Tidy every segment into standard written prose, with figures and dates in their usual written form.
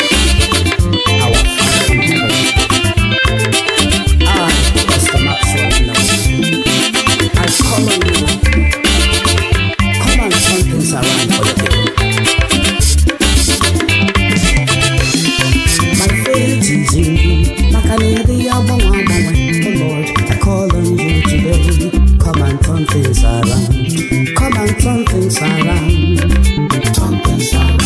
Our Father in heaven, I, Pastor Maxwell Nnamdi, I call on you. Come and turn things around for your people. My faith is in you. Maka na ịdị ya agbanwe agbanwe. Oh Lord, I call on you today. Come and turn things around. Come and turn things around. Turn things around.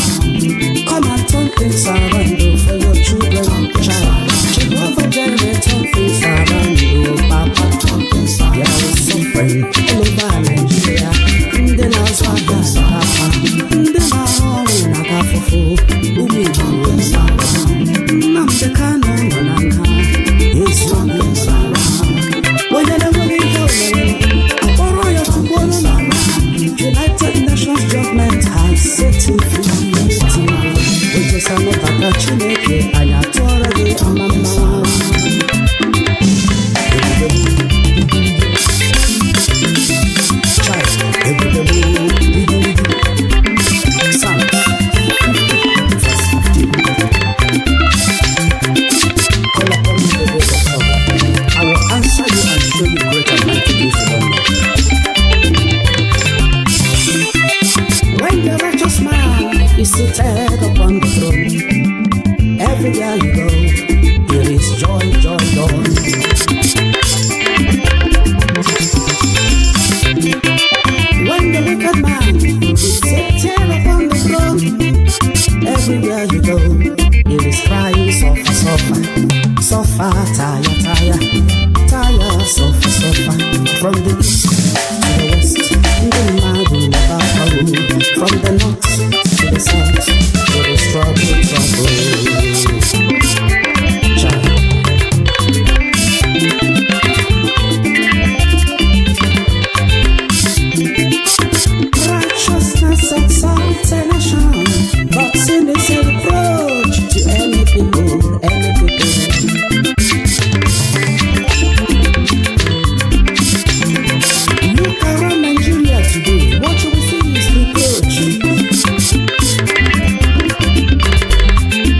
Come and turn things around, oh, for your children, child. Jehovah Jireh, turn things around, oh Papa. Turn things around. There is suffering all over Nigeria. Ndị na-azụ ahịa na-akwa, ndị na-arụ ọrụ na-ata afụfụ. Ụmụ Igbo, Nnamdi Kanu nọ na nga, eziokwu nọ na nga. Onye na-enweghị ihe o mere, akpọrọ ya tupu ọnụ na nga. United Nations government has set him free. Ojesanụ bata, Chineke, anyị atụọrọ gị mma mma. Child, ebube m, igirigi. Psalms 50 verse 15. Call upon me in the days of trouble. I will answer you and show you great and mighty things you don't know. When the righteous man is seated upon the throne, everywhere you go, there is joy, joy, joy. When the wicked man is seated upon the throne, everywhere you go, it is crying, suffer, suffer, suffer, tire, tire, tire, suffer, suffer. From the east to the west, ndị mmadụ na-ebe akwa o. From the north to the south, there is trouble, trouble. Child. Righteousness exalts a nation, but sin is a reproach to any people, any people. Look around Nigeria today, what you will see is reproach.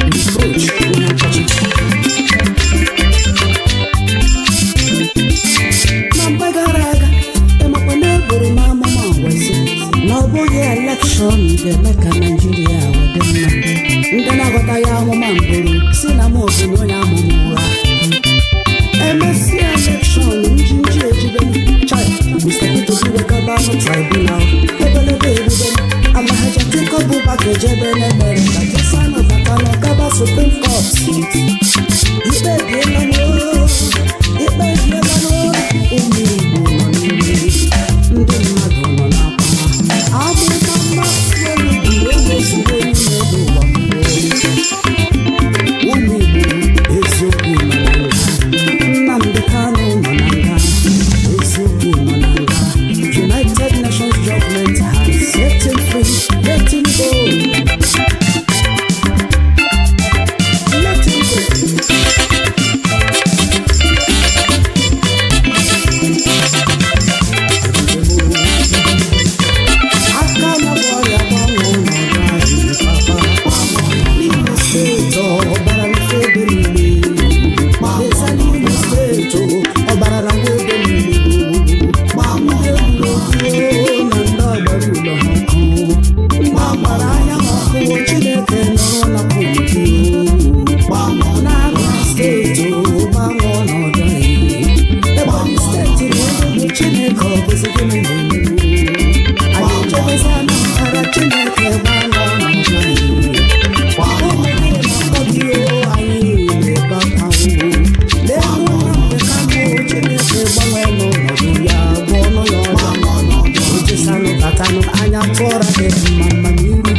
Reproach, onye ọchịchị. Na mgbe gara aga, ịmakwa na eburu m amụma wee sị na ọ bụghị election ga-eme ka Naijiria wee dị mma. Ndị na-aghọtaghị amụma mbụrụ si na m bụ na onye amụma ụgha. Emesịa election, njinji ejibe m. Chai, Mr. Peter Obi wegaba tribunal, ebelebe erube m. Alhaji Atiku Abubakar ejebe n'Amerika, jesanụ batanụ gaba Supreme Court. Ikpe ebiela n'o, ikpe ebiela n'o. Ụmụ Igbo nọ n'ime, ndị mmadụ nọ n'akwa. Amụma Maxwell bụ ozugbo n'ime ụwa mmụọ. Ụmụ Igbo, eziokwu nọ na nga. Nnamdi Kanu nọ na nga, eziokwu nọ na nga. United Nations government has set him free. Let him go. Let him go. Aka na bụ ọrịa, gbanwe ọnọdụ anyị, papa. N'Imo Steeti, ọbara na-efe ebe niile. Eza n'Imo Steeti, ọbara na nwa ebe niile. Ndị egwuregwu na ndị ọgbara ụlọ ha ọkụ. Ndị ọgbara anya ha ọkụ, Chineke nọrọ na pụlụ. N'Abia Steeti, gbanwe ọnọdụ anyị. Ebonyi Steeti na Enugu, Chineke, ọ bụzi gịnị na-emegbu? Anyị echebezi Anambra, Chineke, gbanwe ọnọdụ anyị. Ụmụ gị na-akpọ gị o, anyị na-ebe akwa o. Lee Nnamdi Kanu, Chineke, gbanwee n'ọnọdụ ya, gwọọ ọnụ ya ọrịa. Ojesanụ batanụ, anya tụọra gị mma mma n'iru gị.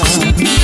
ya.